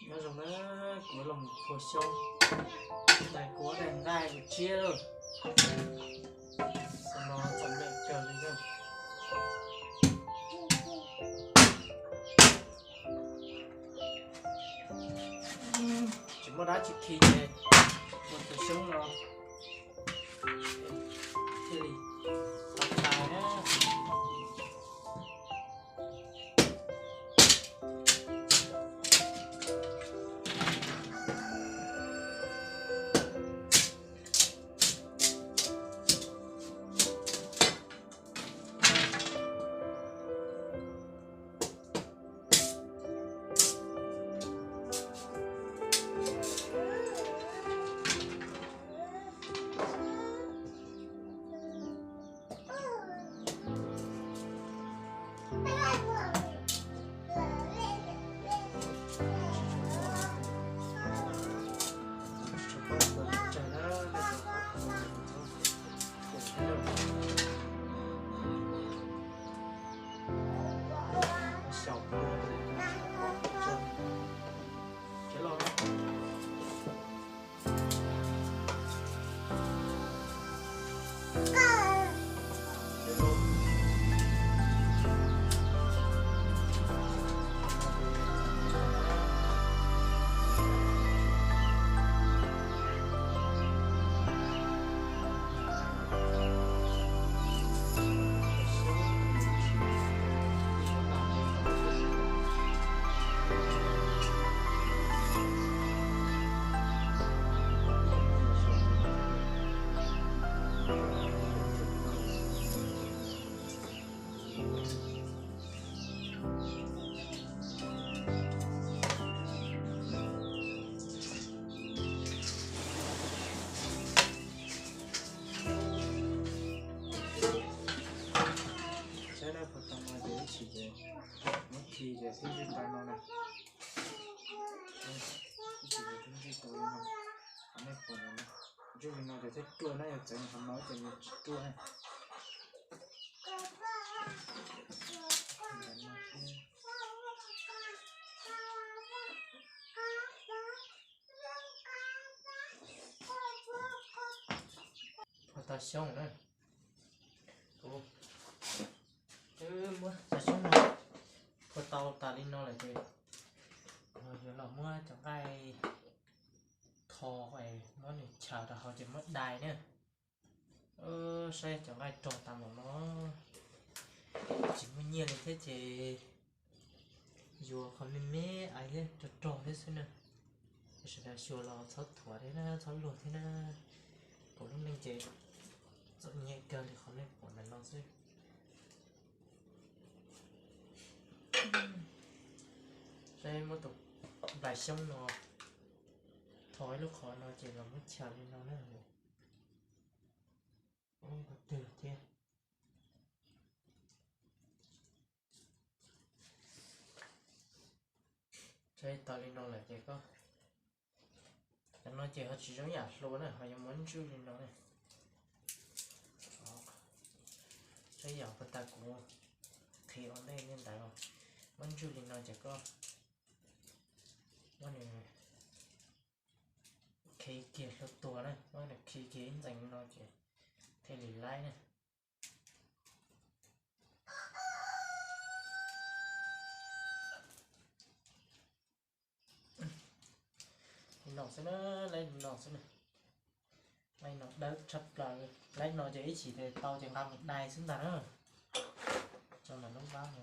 Nyob zoo na, kuv los mus phua xyoob, tais kuv daim nqaij ua tsiab lawm. Xyoo no txom nyem kawg li na. Tsis muaj dab tsi khi ces ua tus xyoob no thiaj li tau tais na. Saib na, puag ta no ces ib chim ces muab khi ces thiaj ntswj tau no na. Ib chim ces thiaj ntswj tau li no. Qhov nej pom no, ntswj li no ces thiaj ruaj na, yog txawv qhov no ces nws tsis ruaj na. Phua tau xyoob na. Kuv twb muab cov xyoob no phua tau tas li no lawm ces yuav los muab cov nqaij tho, muab nws chaws rau hauv ces muab dai na. Saib cov nqaij rog tas npaum no, tsis muaj nyiaj li thiab ces yuav qhov me me ais thiab rog rog thiab xwb na. Sawv daws xyuas los txhob thuam thiab na, txhob luag thiab na. Kuv lub neej ces txom nyem kawg li qhov nej pom ntawm no xwb. Saib muab tus nplais xyoob no tho ib lub qhov no ces los muab chaws li no na. Ua twg thiab. Saib tau li no lawm ces koj, cov no ces ho tsis zoo yam hlua na, ho yuav muab ntswj li no na. Saib yam puag ta kuv khi ua ntej li ntawd los muab ntswj li no ces koj muab nws khi kiag hlua tuag na, muab nws khi kiag ib ntxees li no ces thiaj li laib na. Li no xwb na, laib li no xwb na. Laib no dawb tshaj plaws, laib no ces ib chim ces tau ces nqa mus dai xwb ntag na. Tso ntawm lub vab no.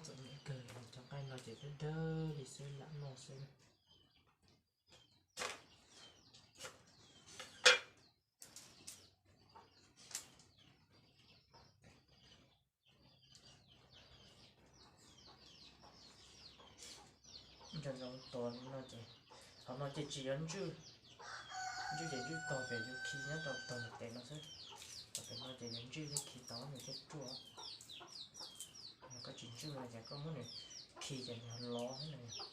Txom nyem kawg, cov nqaij no ces dawb dawb li xwb lam noj xwb. Nco ntsoov tua li no ces, qhov no ces tsis yog ntswj, ntswj ces ntswj tog pem, yus khi nyob rau tog tes no xwb. Tog pem no ces yus ntswj thiaj khi tau nws thiaj ruaj. Koj tsis ntswj no ces koj muab nws khi ces nws lov xwb na.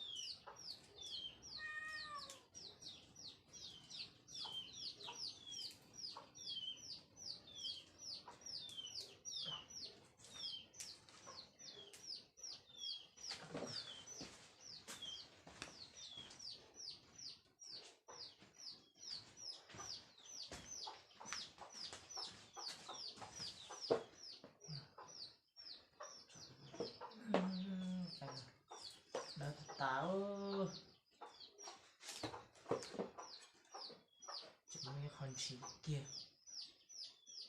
siv kiag.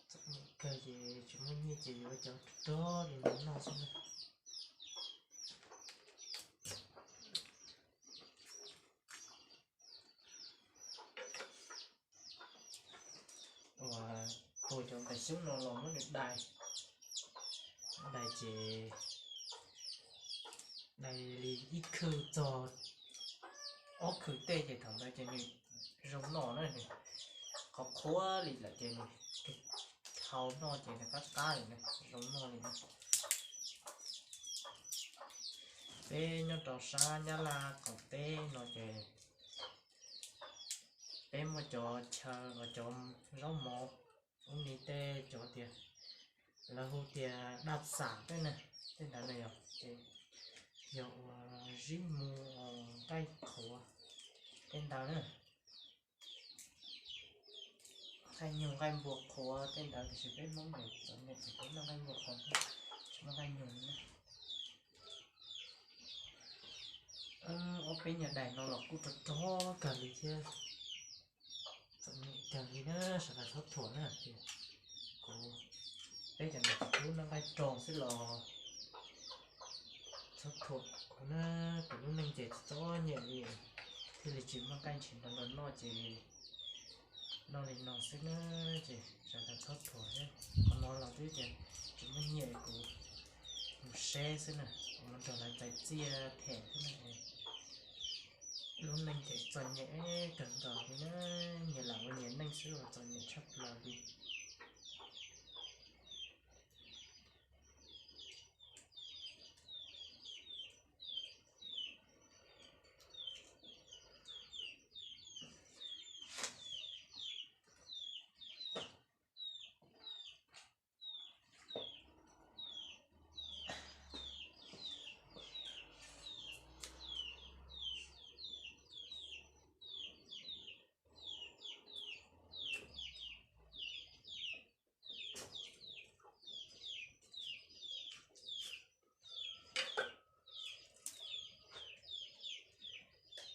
Txom nyem kawg ces tsis muaj nyiaj ces yuav cov rog li no noj xwb na. Uas tua cov nqaij xyoob no los muab nws dai, dai ces dai li ib khw txog ob khw tej ces thaum ntawd ces nws zoo noj na, nws qhuav qhuav li lawm ces nws dhau noj ces nws qab qab li na, zoo noj li na. Peb nyob rau sab Nyab Laj qaum teb no ces peb muaj cov chaw los cov zaub mov ub ni tej cov tias lawv hu tias daj xam tej na, tej ntawd na yog ces yog uas zib mu nqaij qhuav tej ntawd na. Nqaij nyug nqaij npua qhuav tej ntawd tiam sis peb Hmoob ces txom nyem ces peb noj nqaij npua qhuav, tsis muaj nqaij nyug na. Ob peb nyuag daim no los kuj rog rog kawg li thiab. Txom nyem kawg li na, sawv daws txhob thuam na. Kuv, peb cov niam txiv tub noj nqaij rog xwb los txhob thuam kuv na. Kuv lub neej ces txom nyem li, thiaj li tsis muaj nqaij ntshiv nrog luag noj ces noj li no xwb na. Ces sawv daws txhob thuam thiab, qhov no los twb tias tsis muaj nyiaj kuv mus seb xwb na, kuv mus nrog lawv txais txiaj them xwb na. Lub neej ces txom nyem kawg nkaus li na, nyias lam ua nyias neej xwb los txom nyem tshaj plaws li.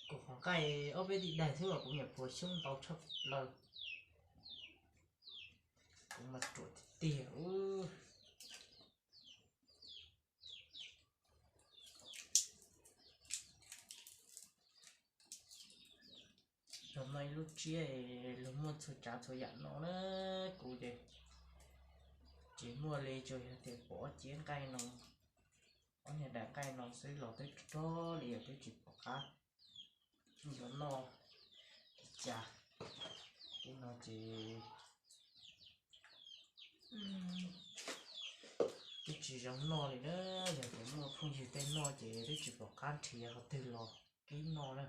Kuv qhov nqaij ob peb tis daig xwb los kuv niam puas xyoob ntau tshaj plaws. Kuv mas ruam tiag tiag. Luag noj ib lub tsiab, luag muaj txhua tsav txhua yam no na, kuv ces tsis muaj li, tsuas yog tias pom ob tsiab nqaij no, ob niag daim nqaij no xwb los twb rog li os, twb tsis pom qab yuav noj li cas. Tej no ces twb tsis zoo noj li na, yog tias muaj phooj ywg tej noj ces twb tsis pom qab nrhiav qhov twg los kib noj na.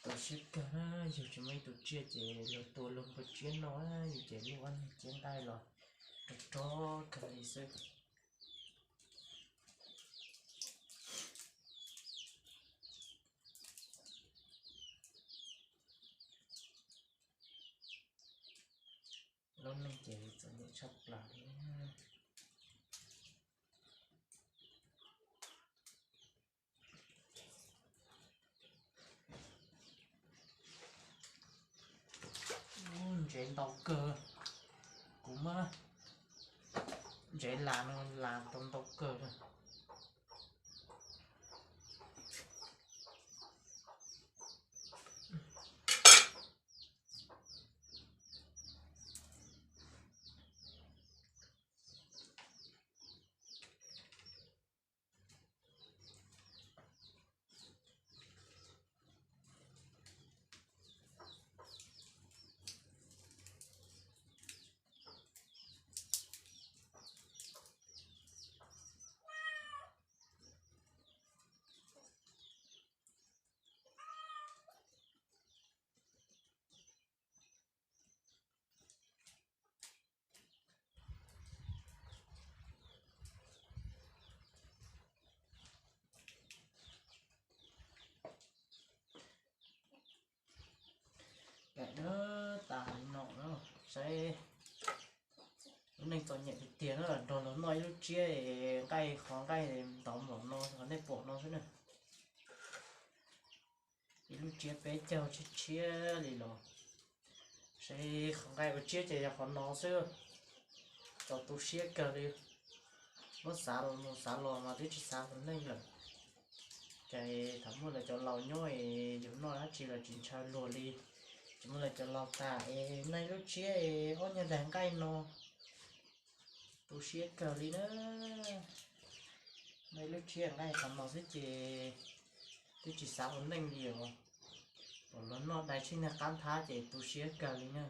Tu siab kawg na, yus tsis muaj ib tug tsiaj ces luag tua luag npua tsiab noj, yus ces luaj ob niag tsiab nqaij los rog rog kawg li xwb. Lub neej ces txom nyem tshaj plaws li. Ntsev ntau kawg, kuv muab ntsev las no las tau ntau kawg na. Daim no tas li no na, saib Lub neej txom nyem tiag tiag na, nrog luag noj ib lub tsiab nqaij, qhov nqaij ntau npaum no, qhov nej pom no xwb na. Ib lub tsiab peb caug tshiab tshiab li los, seb qhov nqaij ua tsiab ces yog qhov no xwb. Txaus tu siab kawg li. Muab xav los mus xav los mas twb tsis xav ua neej lawm. Ces thaum muaj lawv cov laus nyob es yus noj dab tsi los tsis ntshaw luag li. Tsis muaj lawv cov laus tas es noj ib lub tsiab es ob nyuag daim nqaij no, tu siab kawg li na. Noj ib lub tsiab nqaij qhov no xwb ces twb tsis xav ua neej li os. Pom luag noj dai tsheej niag qab nthab ces tu siab kawg li na.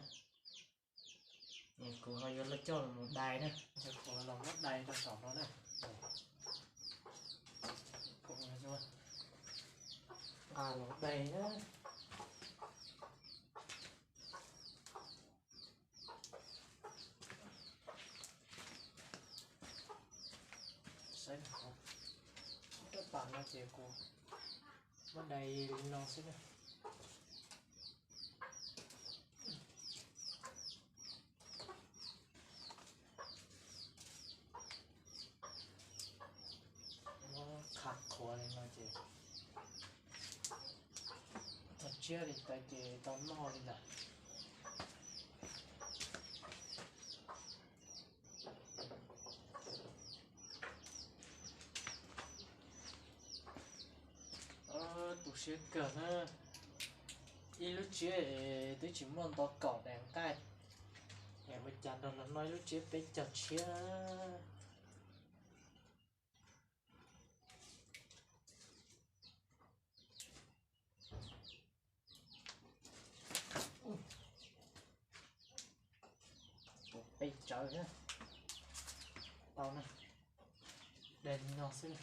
Kuv ho yuav coj los mus dai na. Kuv los muab dai rau saum no na. Nqa los dai na. Saib, rab pas no ces kuv muab dai li no xwb na. Muab qha qhuav li no ces txog tsiab li ntawd ces tau noj li ntawd. Tu siab kawg na. Ib lub tsiab es twb tsis muaj nto kaum daim nqaij, es ua cas nrog luag noj ib lub tsiab peb caug tshiab. Peb tsawv thiab. Tau na. Dai li no xwb.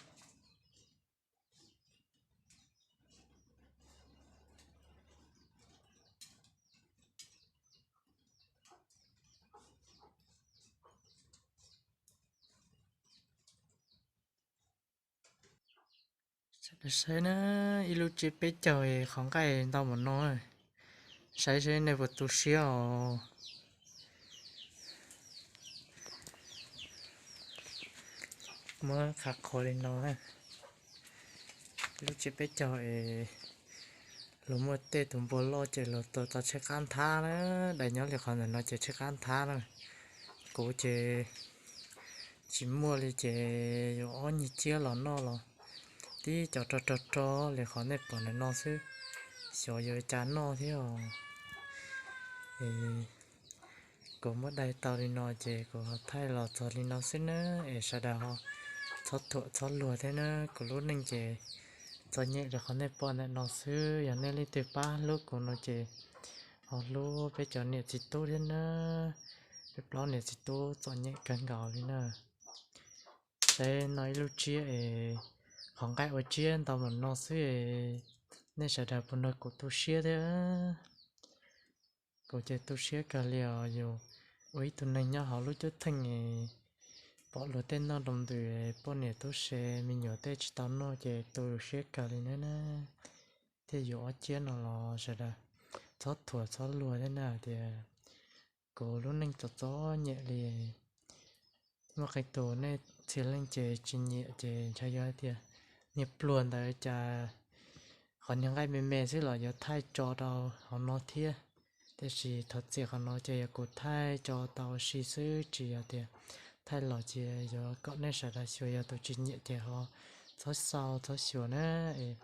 Saib na, ib lub tsiab peb caug qhov nqaij ntau npaum no, saib seb nej puas tu siab os. Muab qha qhuav li no na. Lub tsiab peb caug es luag muaj tej tus npua loj ces luag tua tau tsheej qab nthab na, dai nyob li qhov ntawm no ces tsheej qab nthab na. Kuv ces tsis muaj li ces yuav ob nyuag tsiab los noj los tib co rog rog rog li qhov nej pom ntawm no xwb, xyov yuav cas noj thiab os. Kuv muab dai tau li no ces kuv ho thaij los txog li no xwb na, es sawv daws ho txhob thuam txhob luag thiab na. Kuv lub neej ces txom nyem li qhov nej pom ntawm no xwb, yog nej leej twg pab hlub kuv no ces ho hlub peb cov niam txiv tub thiab na. Peb plaub niam txiv tub txom nyem kawg nkaus li na. Saib no ib lub tsiab es qhov nqaij ua tsiab ntau npaum no xwb es nej sawv daws puas nrog kuv tu siab thiab? Kuv ces tu siab kawg li os, yus ua ib tug neeg nyob hauv lub cuab theej es pom luag tej noj rau ntws, poj niam tub se me nyuam tej tsis tau noj ces tu siab kawg li na. Thiaj yuav ob tsiab no los sawv daws txhob thuam txhob luag thiab na tias kuv lub neej txom txom nyem li. Muaj qee tus nej txhia leej ces tsis nyiam ces ntshe yuav hais tias niag pluag ntawd cas qhov niag nqaij me me xwb los yuav thaij tso rau hauv no thiab. Tiam sis thov txim qhov no ces yog kuv thaij tso tau ua si xwb tsis yog tias thaij los ces yuav kom nej sawv daws xyuas, yog tus tsis nyiam ces ho txhob xaus txhob xyuas na. Es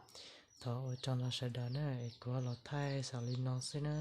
thov ua tsaug ntau sawv daws na, es kuv los thaij xaus li no xwb na.